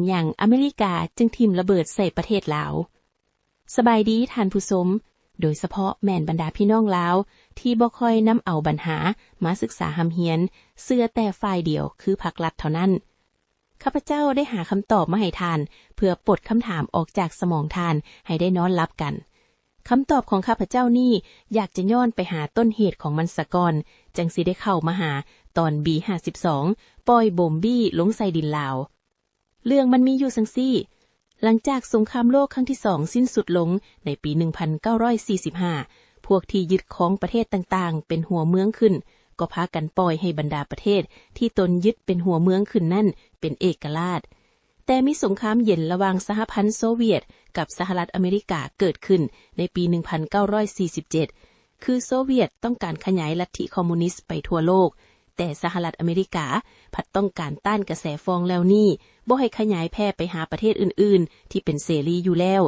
ຫຍັງອາເມລິກາຈຶ່ງຖິ້ມລະເບີດໃສ່ປະເທດລາວ? ສະບາຍດີທ່ານຜູ້ຊົມ, ໂດຍສະເພາະແມ່ນບັນດາພີ່ນ້ອງລາວທີ່ບໍ່ຄ່ອຍນຳເອົາບັນຫາມາສຶກສາຮ່ຳຮຽນ, ເຊື່ອແຕ່ຝ່າຍດຽວຄືພັກລັດເທົ່ານັ້ນ. ຂ້າພະເຈົ້າໄດ້ຫາຄຳຕອບມາໃຫ້ທ່ານ ເພື່ອປົດຄຳຖາມອອກຈາກສະໝອງທ່ານໃຫ້ໄດ້ນອນຫຼັບກັນ. ຄຳຕອບຂອງຂ້າພະເຈົ້ານີ້ ຢາກຈະຍ້ອນໄປຫາຕົ້ນເຫດຂອງມັນສາກ່ອນ, ຈັ່ງຊິໄດ້ເຂົ້າມາຫາຕອນບີຫ້າສິບສອງ ປ່ອຍໂບມບີ້ລົງໃສ່ດິນລາວ. ເລື່ອງມັນມີຢູ່ຈັ່ງຊີ້, ຫຼັງຈາກສົງຄາມໂລກຄັ້ງທີສອງສິ້ນສຸດລົງໃນປີໜຶ່ງພັນເກົ້າຮ້ອຍສີ່ສິບຫ້າ ພວກທີ່ຍຶດຄອງປະເທດຕ່າງໆເປັນຫົວເມືອງຂຶ້ນ ກໍພາກັນປ່ອຍໃຫ້ບັນດາປະເທດທີ່ຕົນຍຶດເປັນຫົວເມືອງຂຶ້ນນັ້ນເປັນເອກະລາດ. ແຕ່ມີສົງຄາມເຢັນລະຫວ່າງສະຫະພັນໂຊວຽດກັບສະຫະລັດອາເມລິກາເກີດຂຶ້ນໃນປີໜຶ່ງພັນເກົ້າຮ້ອຍສີ່ສິບເຈັດ ຄືໂຊວຽດຕ້ອງການຂະຫຍາຍລັດທິຄອມມູນິດໄປທົ່ວໂລກ, ແຕ່ສະຫະລັດອາເມລິກາພັດຕ້ອງການຕ້ານກະແສຟອງເຫຼົ່ານີ້ ບໍ່ໃຫ້ຂະຫຍາຍແຜ່ໄປຫາປະເທດອື່ນໆທີ່ເປັນເສລີຢູ່ແລ້ວ.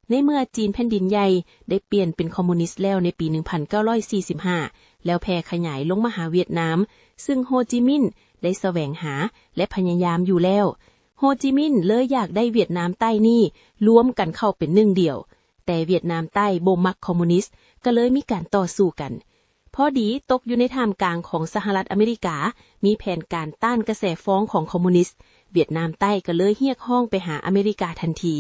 ໃນເມື່ອຈີນແຜ່ນດິນໃຫຍ່ໄດ້ປ່ຽນເປັນຄອມມູນິດແລ້ວໃນປີໜຶ່ງພັນເກົ້າຮ້ອຍສີ່ສິບຫ້າ ແລ້ວແຜ່ຂະຫຍາຍລົງມາຫາຫວຽດນາມ, ຊຶ່ງໂຮຈິມິນໄດ້ສະແຫວງຫາ ແລະ ພະຍາຍາມຢູ່ແລ້ວ. ໂຮຈິມິນເລີຍຢາກໄດ້ຫວຽດນາມໃຕ້ນີ້ລວມກັນເຂົ້າເປັນໜຶ່ງດຽວ, ແຕ່ຫວຽດນາມໃຕ້ບໍ່ມັກຄອມມູນິດ, ກໍເລີຍມີການຕໍ່ສູ້ກັນ. ພໍດີຕົກຢູ່ໃນທ່າມກາງຂອງສະຫະລັດອາເມລິກາ ມີແຜນການຕ້ານກະແສຟອງຂອງຄອມມູນິດ, ຫວຽດນາມໃຕ້ກໍເລີຍຮຽກຮ້ອງໄປຫາອາເມລິກາທັນທີ.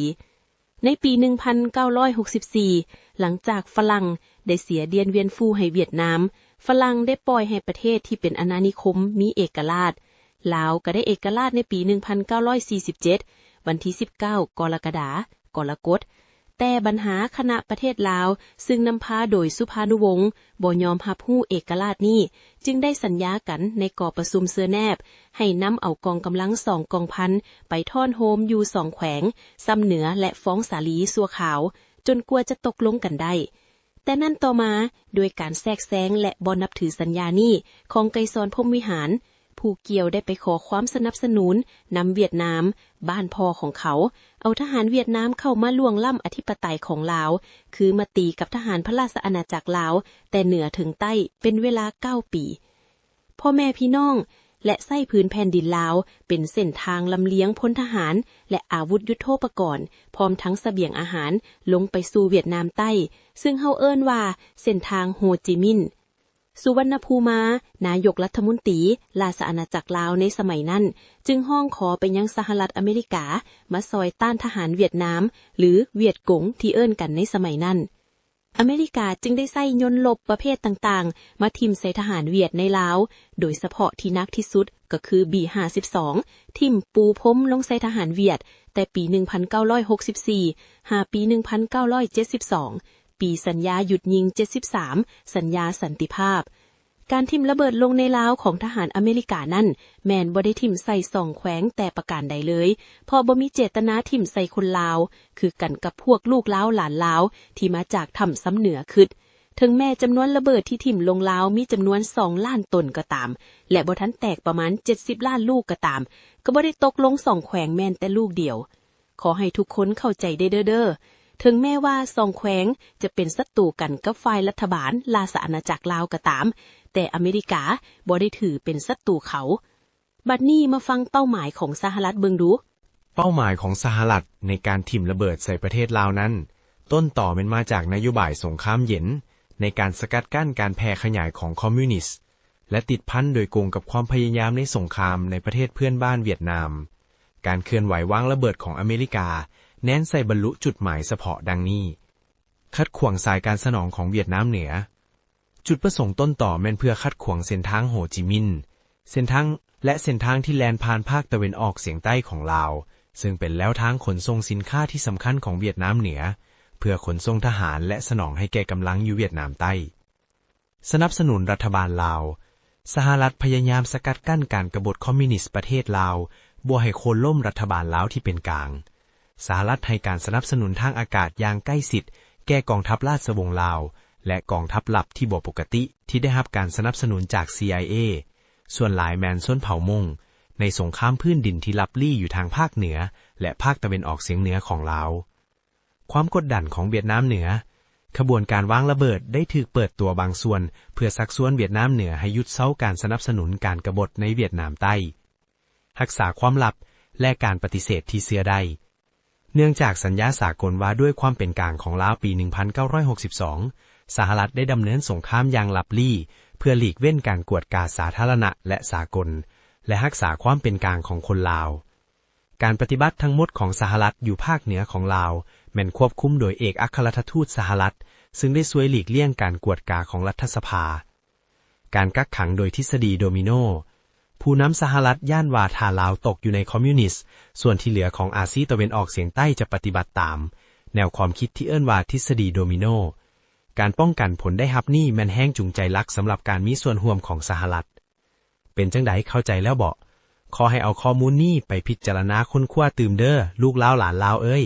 ໃນປີໜຶ່ງພັນເກົ້າຮ້ອຍຫົກສິບສີ່ ຫຼັງຈາກຝຣັ່ງໄດ້ເສຍດຽນວຽນຟູໃຫ້ຫວຽດນາມ, ຝຣັ່ງໄດ້ປ່ອຍໃຫ້ປະເທດທີ່ເປັນອານານິຄົມມີເອກະລາດ. ລາວກໍໄດ້ເອກະລາດໃນປີໜຶ່ງພັນເກົ້າຮ້ອຍສີ່ສິບເຈັດ ວັນທີສິບເກົ້າ ກໍລະກະດາ, ກໍລະກົດ. ແຕ່ບັນຫາຄະນະປະເທດລາວ ຊຶ່ງນຳພາໂດຍສຸພານຸວົງ ບໍ່ຍອມຮັບຮູ້ເອກະລາດນີ້, ຈຶ່ງໄດ້ສັນຍາກັນໃນ ກ ປະຊຸມເຊີແນບ ໃຫ້ນຳເອົາກອງກຳລັງສອງກອງພັນໄປທ້ອນໂຮມຢູ່ສອງແຂວງ ຊຳເໜືອ ແລະ ຟອງສາລີຊົ່ວຄາວ, ຈົນກວ່າຈະຕົກລົງກັນໄດ້. ແຕ່ນັ້ນຕໍ່ມາ, ດ້ວຍການແຊກແຊງ ແລະ ບໍ່ນັບຖືສັນຍານີ້ຂອງໄກສອນ ພົມວິຫານ, ຜູ້ກ່ຽວໄດ້ໄປຂໍຄວາມສະໜັບສະໜູນນຳຫວຽດນາມ, ບ້ານພໍ່ຂອງເຂົາ, ເອົາທະຫານຫວຽດນາມເຂົ້າມາລ່ວງລ້ຳອະທິປະໄຕຂອງລາວ, ຄືມາຕີກັບທະຫານພະລາຊະອານາຈັກລາວແຕ່ເໜືອເຖິງໃຕ້ເປັນເວລາເກົ້າປີ. ພໍ່ແມ່ພີ່ນ້ອງ ແລະ ໃຊ້ພື້ນແຜ່ນດິນລາວເປັນເສັ້ນທາງລຳລຽງພົນທະຫານ ແລະ ອາວຸດຍຸດໂທປະກອນ ພ້ອມທັງສະບຽງອາຫານ ລົງໄປສູ່ຫວຽດນາມໃຕ້, ຊຶ່ງເຮົາເອີ້ນວ່າເສັ້ນທາງໂຮຈິມິນ. ສຸວັນນະພູມາ, ນາຍົກລັດຖະມົນຕີລາຊະອານາຈັກລາວໃນສະໄໝນັ້ນ ຈຶ່ງຮ້ອງຂໍໄປຍັງສະຫະລັດອາເມລິກາມາຊ່ອຍຕ້ານທະຫານຫວຽດນາມ ຫຼື ຫວຽດກົງທີ່ເອີ້ນກັນໃນສະໄໝນັ້ນ. ອາເມລິກາຈຶ່ງໄດ້ໃຊ້ຍົນລົບປະເພດຕ່າງໆມາຖິ້ມໃສ່ທະຫານຫວຽດໃນລາວ, ໂດຍສະເພາະທີ່ໜັກທີ່ສຸດກໍຄື ບີຫ້າສິບສອງ ຖິ້ມປູພົມລົງໃສ່ທະຫານຫວຽດ ແຕ່ປີໜຶ່ງພັນເກົ້າຮ້ອຍຫົກສິບສີ່ ຫາປີໜຶ່ງພັນເກົ້າຮ້ອຍເຈັດສິບສອງ, ປີສັນຍາຢຸດຍິງເຈັດສິບສາມ, ສັນຍາສັນຕິພາບ. ການຖິ້ມລະເບີດລົງໃນລາວຂອງທະຫານອາເມລິການັ້ນ ແມ່ນບໍ່ໄດ້ຖິ້ມໃສ່ສອງແຂວງແຕ່ປະການໃດເລີຍ, ເພາະບໍ່ມີເຈດຕະນາຖິ້ມໃສ່ຄົນລາວ, ຄືກັນກັບພວກລູກລາວຫຼານລາວທີ່ມາຈາກຖ້ຳຊຳເໜືອຄຶດ. ເຖິງແມ່ນຈຳນວນລະເບີດທີ່ຖິ້ມລົງລາວມີຈຳນວນສອງລ້ານຕົນກໍຕາມ ແລະ ບໍ່ທັນແຕກປະມານເຈັດສິບລ້ານລູກກໍຕາມ, ກໍບໍ່ໄດ້ຕົກລົງສອງແຂວງແມ່ນແຕ່ລູກດຽວ. ຂໍໃຫ້ທຸກຄົນເຂົ້າໃຈໄດ້ເດີ້. ເຖິງແມ່ນວ່າສອງແຂວງຈະເປັນສັດຕູກັນກັບຝ່າຍລັດຖະບານລາຊະອານາຈັກລາວກໍຕາມ, ແຕ່ອາເມລິກາບໍ່ໄດ້ຖືເປັນສັດຕູເຂົາ. ບັດນີ້ມາຟັງເປົ້າໝາຍຂອງສະຫະລັດເບິ່ງດູ. ເປົ້າໝາຍຂອງສະຫະລັດໃນການຖິ້ມລະເບີດໃສ່ປະເທດລາວນັ້ນ, ຕົ້ນຕໍແມ່ນມາຈາກນະໂຍບາຍສົງຄາມເຢັນ ໃນການສະກັດກັ້ນການແຜ່ຂະຫຍາຍຂອງຄອມມິວນິດ ແລະ ຕິດພັນໂດຍກົງກັບຄວາມພະຍາຍາມໃນສົງຄາມໃນປະເທດເພື່ອນບ້ານຫວຽດນາມ. ການເຄື່ອນໄຫວວາງລະເບີດຂອງອາເມລິກາ ແນໃສ່ບັນລຸຈຸດໝາຍສະເພາະດັ່ງນີ້: ຂັດຂວາງສາຍການສະໜອງຂອງຫວຽດນາມເໜືອ. ຈຸດປະສົງຕົ້ນຕໍແມ່ນເພື່ອຂັດຂວາງເສັ້ນທາງໂຮຈິມິນ, ເສັ້ນທາງ ແລະ ເສັ້ນທາງທີ່ແລ່ນຜ່ານພາກຕາເວັນອອກສຽງໃຕ້ຂອງລາວ, ເຊິ່ງເປັນແລວທາງຂົນສົ່ງສິນຄ້າທີ່ສຳຄັນຂອງຫວຽດນາມເໜືອ, ເພື່ອຂົນສົ່ງທະຫານ ແລະ ສະໜອງໃຫ້ແກ່ກຳລັງຢູ່ຫວຽດນາມໃຕ້. ສະໜັບສະໜູນລັດຖະບານລາວ. ສະຫະລັດພະຍາຍາມສະກັດກັ້ນການກະບົດຄອມມິວນິດປະເທດລາວ, ບໍ່ໃຫ້ໂຄ່ນລົ້ມລັດຖະບານລາວທີ່ເປັນກາງ. ສະຫະລັດໃຫ້ການສະໜັບສະໜູນທາງອາກາດຢ່າງໃກ້ຊິດແກ່ກອງທັບລາຊະວົງລາວ ແລະ ກອງທັບລັບທີ່ບໍ່ປົກກະຕິທີ່ໄດ້ຮັບການສະໜັບສະໜູນຈາກ ຊີໄອເອ ສ່ວນຫຼາຍແມ່ນຊົນເຜົ່າມົ້ງ ໃນສົງຄາມພື້ນດິນທີ່ລັບລີ້ຢູ່ທາງພາກເໜືອ ແລະ ພາກຕາເວັນອອກສຽງເໜືອຂອງລາວ. ຄວາມກົດດັນຂອງຫວຽດນາມເໜືອ. ຂະບວນການວາງລະເບີດໄດ້ຖືກເປີດຕົວບາງສ່ວນ ເພື່ອຊັກຊວນຫວຽດນາມເໜືອໃຫ້ຢຸດເຊົາການສະໜັບສະໜູນການກະບົດໃນຫວຽດນາມໃຕ້, ຮັກສາຄວາມລັບ ແລະ ການປະຕິເສດທີ່ເຊື່ອໄດ້. ເນື່ອງຈາກສັນຍາສາກົນວ່າດ້ວຍຄວາມເປັນກາງຂອງລາວປີໜຶ່ງພັນເກົ້າຮ້ອຍຫົກສິບສອງ, ສະຫະລັດໄດ້ດຳເນີນສົງຄາມຢ່າງລັບລີ້ ເພື່ອຫຼີກເວັ້ນການກວດກາສາທາລະນະ ແລະ ສາກົນ ແລະ ຮັກສາຄວາມເປັນກາງຂອງຄົນລາວ. ການປະຕິບັດທັງໝົດຂອງສະຫະລັດຢູ່ພາກເໜືອຂອງລາວ ແມ່ນຄວບຄຸມໂດຍເອກອັກຄະລັດຖະທູດສະຫະລັດ, ຊຶ່ງໄດ້ຊ່ວຍຫຼີກລ່ຽງການກວດກາຂອງລັດຖະສະພາ. ການກັກຂັງໂດຍທິດສະດີໂດມິໂນ. ຜູ້ນຳສະຫະລັດຢ້ານວ່າຖ້າລາວຕົກຢູ່ໃນຄອມມິວນິດ, ສ່ວນທີ່ເຫຼືອຂອງອາຊີຕາເວັນອອກສຽງໃຕ້ຈະປະຕິບັດຕາມ ແນວຄວາມຄິດທີ່ເອີ້ນວ່າທິດສະດີໂດມິໂນ. ການປ້ອງກັນຜົນໄດ້ຮັບນີ້ແມ່ນແຮງຈູງໃຈຫຼັກສຳລັບການມີສ່ວນຮ່ວມຂອງສະຫະລັດ. ເປັນຈັ່ງໃດ, ເຂົ້າໃຈແລ້ວເບາະ? ຂໍໃຫ້ເອົາຂໍ້ມູນນີ້ໄປພິຈາລະນາຄົ້ນຄວ້າຕື່ມເດີ້, ລູກລາວຫຼານລາວເອີຍ.